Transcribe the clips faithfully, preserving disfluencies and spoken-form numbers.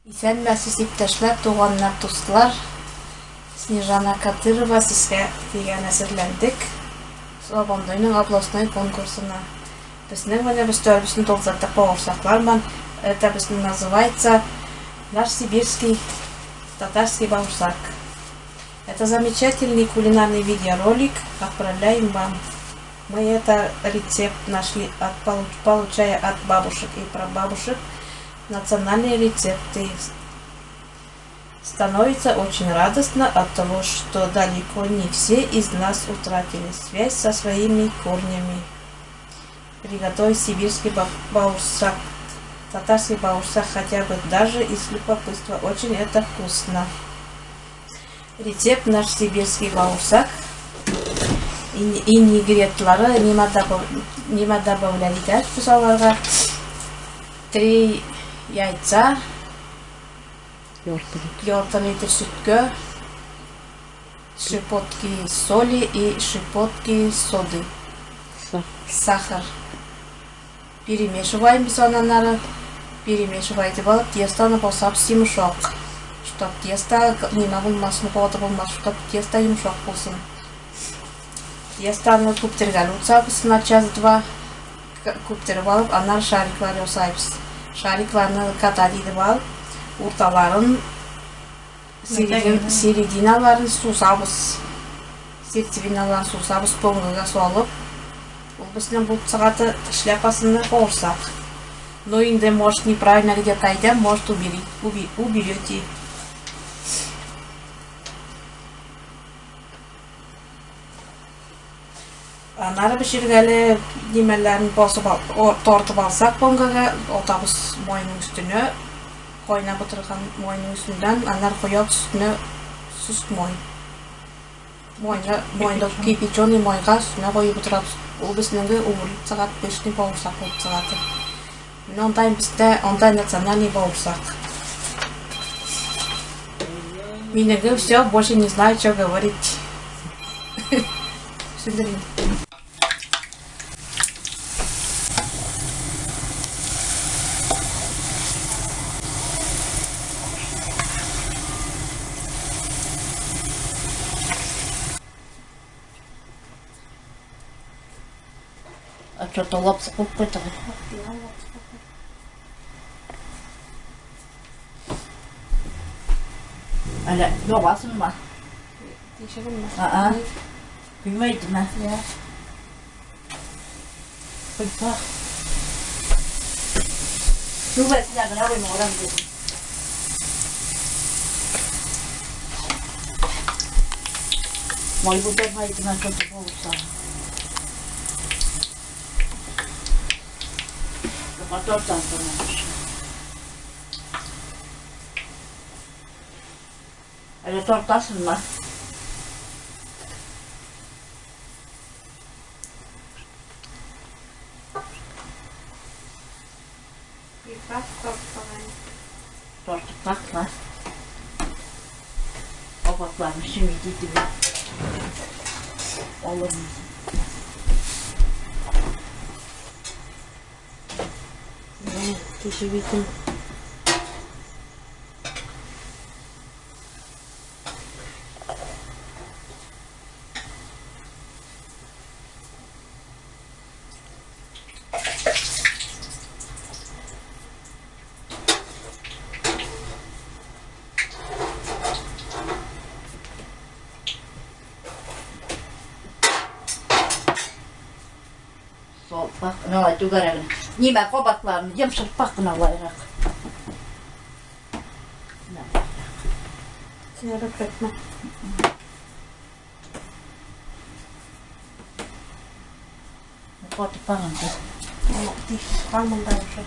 Исәнмесез, иптәшләр, туғаннар, дуслар. Снежана Кадырова, сизгә тигән әзерләндек. Сабантуйның областной конкурсына. Безнең менә без төребез дә тулысынча бавырсаклар бар. Это безнең называется наш сибирский татарский бавырсак. Это замечательный кулинарный видеоролик, отправляем вам. Мы это рецепт нашли от, получ-, получая от бабушек и прабабушек национальные рецепты. Становится очень радостно от того, что далеко не все из нас утратили связь со своими корнями. Приготовь сибирский ба-, бавырсак, татарский бавырсак хотя бы даже из любопытства. Очень это вкусно. Рецепт наш сибирский бавырсак. Ин-, ингредиентлары, нимә дабав-, нимә добавлять итәбез аларга. Три яйца. Ярты литр. Ярты литр сөткә. Щепотки соли и щепотки соды. Сахар. Сахар. Перемешиваем без ананары. Перемешивать итеп алып, тестоны босабыз йомшак. Чтоб тесто к-, нимә булмасын, холоды булмасын, чтоб тесто йомшак булсын. Тестоны күптергәли утсабыз на час-два. К-, күптереп алып, аннары шариклар ясыйбыз. Шарикларны катать итеп алып, урталарын середин-, серединаларын сусабыз. Сердцевиналарын сусабыз, поңгага салып. Ул безнең булып чыгады шляпасына бавырсак. Но инде, может, неправильно где-то әйдәм, может, убери-, уби-, уберете. Аннары бишергәли нимәләрен басып ал-, о-, тартып алсак, поңгага атабыз майның өстенә, кайнап утырган майның өстендән, аннары куябыз өстенә сөск май. Майны, майны кипяченый майга өстенә куеп утырабыз. Ул безнең убырылып чыгар, пышный бавырсак булып чыгар. Менә андый бездә, андый национальный бавырсак. Минең всё, больше не знаю, что говорить. Сүндерим. А чё, то лапсыҡ булып ҡайтты. Әллә, доғасынмы? Тишегенме? А-а. Көймәйдеме? Йә. Ҡойса. Түбәсенә генә ҡуйма, урам. Май бутар, май гына көтө булса. Ҡатар тантана. Әллә тартасыңмы? Тартып баҡма. Ҡабаҡларын шимит итеп алырмын. Кеше битен. Салпаҡ, ана, түгәрәген. Нимә, ҡабаҡларын йомшартпаҡ ҡына улайыраҡ. Сәйрәк итмә. Ҡатып ҡалған ди. Тишеп ҡалған да уже.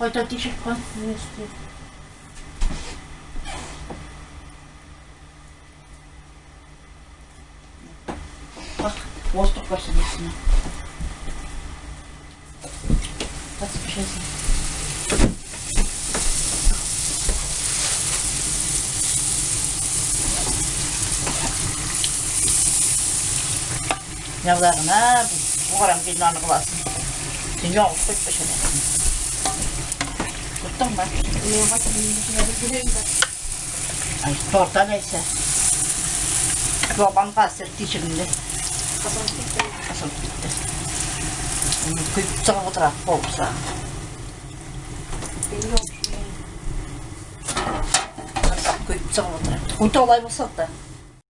Ҡайта тишеп ҡал. Есть, есть. Ах, воздух барсын өстөнә. Ҡасып төшәсең. Яуҙа ғына, буғарам килен аны ҡыласын. Син яуыз ҡойоп төшөрәһең. Ай, торта леса. Туа бампа сертичимле. Куй цагаботра попса. Куй цагаботра. Утолай босота.